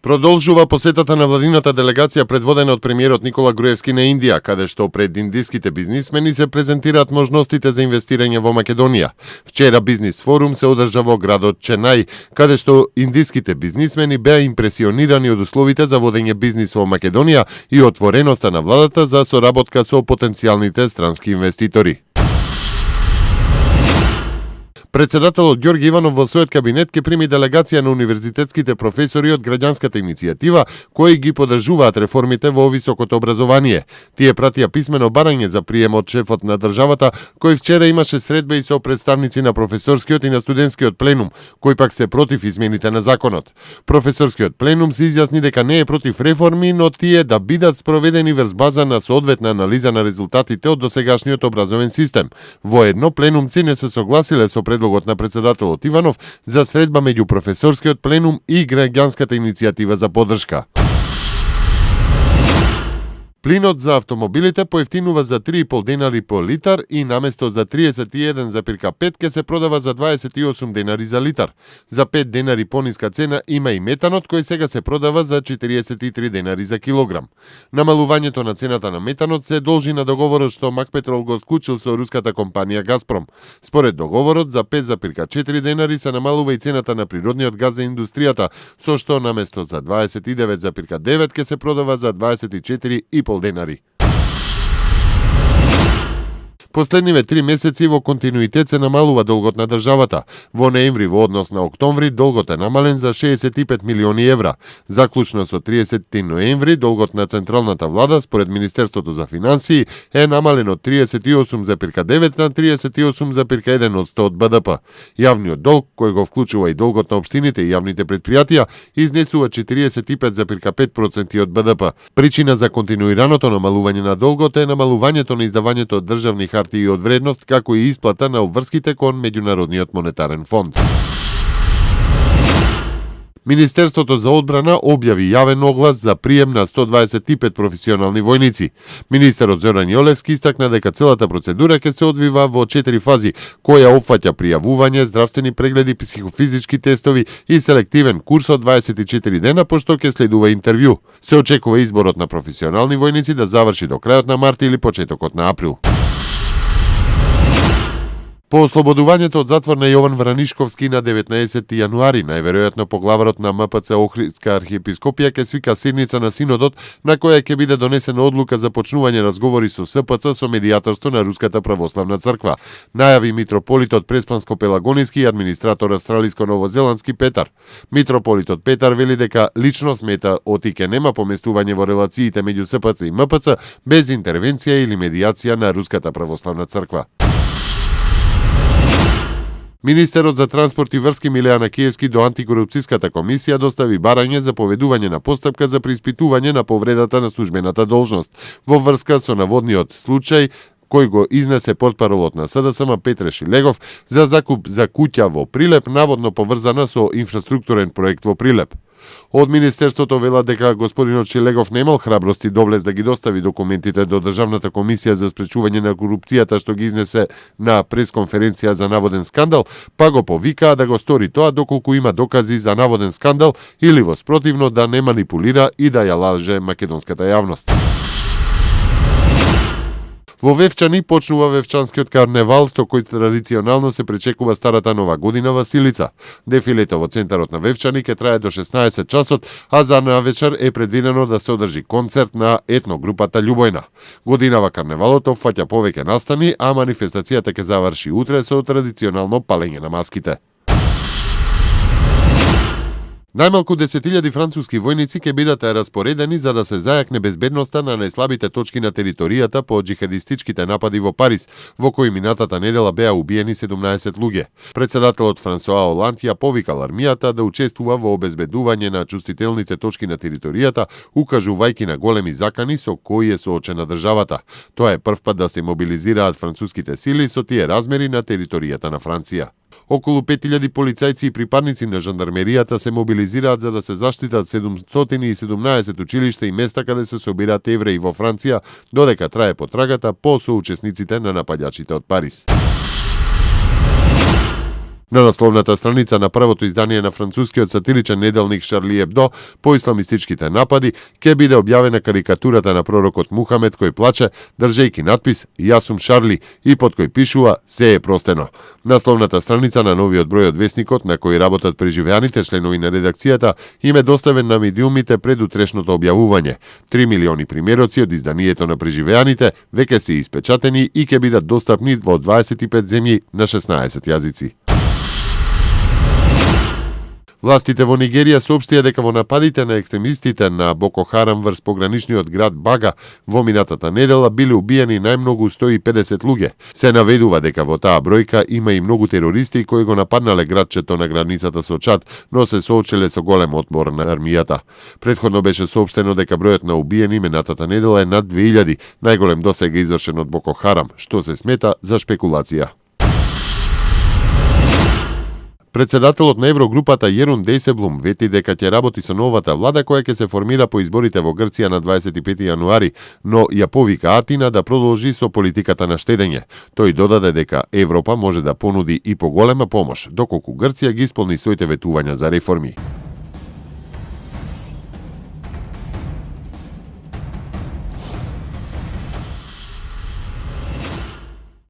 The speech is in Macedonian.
Продолжува посетата на владината делегација предводена од премиерот Никола Груевски на Индија, каде што пред индиските бизнисмени се презентираат можностите за инвестирање во Македонија. Вчера бизнис форум се одржа во градот Ченај, каде што индиските бизнисмени беа импресионирани од условите за водење бизнис во Македонија и отвореноста на владата за соработка со потенцијалните странски инвеститори. Председателот Ѓорѓе Иванов во својот кабинет ќе прими делегација на универзитетските професори од граѓанската иницијатива, кои ги поддржуваат реформите во високото образование. Тие пратија писмено барање за прием од шефот на државата, кој вчера имаше средба и со представници на професорскиот и на студентскиот пленум, кои пак се против измените на законот. Професорскиот пленум се изјасни дека не е против реформи, но тие да бидат спроведени врз база на соодветна анализа на резултатите од досегашниот образовен систем. Воедно, пленумци не се согласиле со предлогот на председателот Иванов за средба меѓу професорскиот пленум и граѓанската иницијатива за поддршка. Плинот за автомобилите поевтинува за 3,5 денари по литар и наместо за 31,5 ќе се продава за 28 денари за литар. За 5 денари пониска цена има и метанот, кој сега се продава за 43 денари за килограм. Намалувањето на цената на метанот се должи на договорот што Макпетрол го склучил со руската компанија Газпром. Според договорот, за 5,4 денари се намалува и цената на природниот газ за индустријата, со што наместо за 29,9 ќе се продава за 24,5 денари. Последниве 3 месеци во континуитет се намалува долгот на државата. Во ноември во однос на октомври долгот е намален за 65 милиони евра. Заклучно со 30 ноември долгот на централната влада според Министерството за финансии е намален од 38,9 на 38,1% од БДП. Јавниот долг, кој го вклучува и долгот на општините и јавните предпријатија, изнесува 45,5% од БДП. Причина за континуираното намалување на долгот е намалувањето на издавањето од државни хартии од вредност, како и исплата на обврските кон Меѓународниот монетарен фонд. Министерството за одбрана објави јавен оглас за прием на 125 професионални војници. Министерот Зоран Јолевски истакна дека целата процедура ќе се одвива во 4 фази, која опфаќа пријавување, здравствени прегледи, психофизички тестови и селективен курс од 24 дена, пошто ќе следува интервју. Се очекува изборот на професионални војници да заврши до крајот на март или почетокот на април. По ослободувањето од затвор на Јован Вранишковски на 19 јануари, најверојатно поглаварот на МПЦ Охридска архиепископија ќе свика седница на синодот на која ќе биде донесена одлука за почнување разговори со СПЦ со медијаторство на Руската православна црква, најави митрополитот Преспанско-Пелагониски и администратор австралиско-новозеландски Петар. Митрополитот Петар вели дека лично смета отике нема поместување во релациите меѓу СПЦ и МПЦ без интервенција или медијација на Руската православна црква. Министерот за транспорт и врски Милеана Киевски до антикорупцијската комисија достави барање за поведување на постапка за преиспитување на повредата на службената должност во врска со наводниот случај кој го изнесе портпаролот на СДСМ Петре Шилегов за закуп за куќа во Прилеп, наводно поврзана со инфраструктурен проект во Прилеп. Од Министерството велат дека господинот Шилегов немал храброст и доблест да ги достави документите до Државната комисија за спречување на корупцијата што ги изнесе на пресконференција за наводен скандал, па го повикаа да го стори тоа доколку има докази за наводен скандал или во спротивно да не манипулира и да ја лаже македонската јавност. Во Вевчани почнува Вевчанскиот карневал, со кој традиционално се пречекува старата нова година Василица. Дефилето во центарот на Вевчани ќе трае до 16 часот, а за навечер е предвидено да се одржи концерт на етногрупата Љубојна. Годинава карневалот опфаќа повеќе настани, а манифестацијата ќе заврши утре со традиционално палење на маските. Најмалку 10.000 француски војници ќе бидат распоредени за да се зајакне безбедноста на најслабите точки на територијата по џихадистичките напади во Париз, во кои минатата недела беа убиени 17 луѓе. Председателот Франсуа Оланд ја повикал армијата да учествува во обезбедување на чувствителните точки на територијата, укажувајќи на големи закани со кои е соочена државата. Тоа е првпат да се мобилизираат француските сили со тие размери на територијата на Франција. Околу 5000 полицајци и припадници на жандармеријата се мобилизираат за да се заштитат 717 училишта и места каде се собираат евреи во Франција, додека трае потрагата по соучесниците на нападачите од Париз. На насловната страница на првото издание на францускиот сатиричен неделник Шарли Ебдо по исламистичките напади ќе биде објавена карикатурата на пророкот Мухамед кој плаче, држејќи надпис "Јас сум Шарли" и под кој пишува "Се е простено". Насловната страница на новиот број од весникот на кој работат преживеаните членови на редакцијата им е доставен на медиумите пред утрешното објавување. 3 милиони примероци од изданието на преживеаните веќе се испечатени и ќе бидат достапни во 25 земји на 16 јазици. Властите во Нигерија соопштија дека во нападите на екстремистите на Боко Харам врз пограничниот град Бага во минатата недела биле убиени најмногу 150 луѓе. Се наведува дека во таа бројка има и многу терористи кои го нападнале градчето на границата со Чад, но се соочиле со голем отпор на армијата. Претходно беше соопштено дека бројот на убиени минатата недела е над 2000, најголем досега извршен од Боко Харам, што се смета за шпекулација. Председателот на Еврогрупата Јерун Дејсеблум вети дека ќе работи со новата влада која ќе се формира по изборите во Грција на 25 јануари, но ја повика Атина да продолжи со политиката на штедење. Тој додаде дека Европа може да понуди и поголема помош, доколку Грција ги исполни своите ветувања за реформи.